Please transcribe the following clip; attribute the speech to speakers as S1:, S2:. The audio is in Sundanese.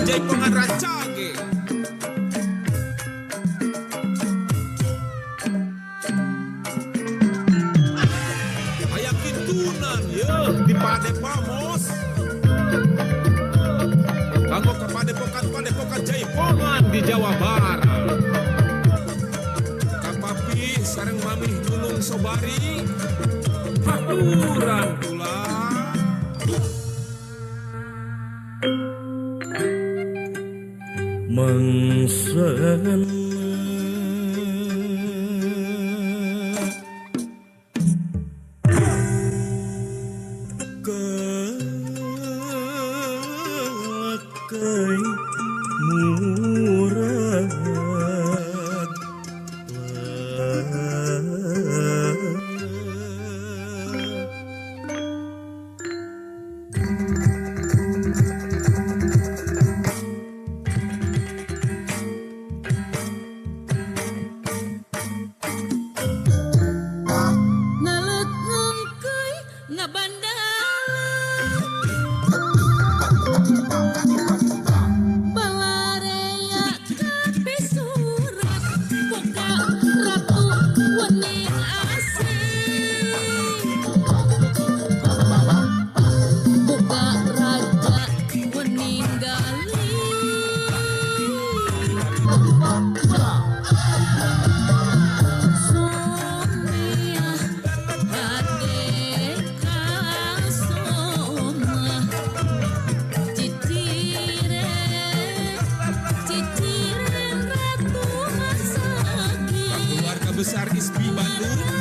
S1: Jaipongan Rancage. Aya kitunan yeuh di Padepamos. Kanggo ka padepokan-padepokan Jaipongan di Jawa Barat. Ka papi sareng mamih Nunung Sobari haturan tulang.
S2: Mangsan kakai murad
S1: Besar Isbi Bandung.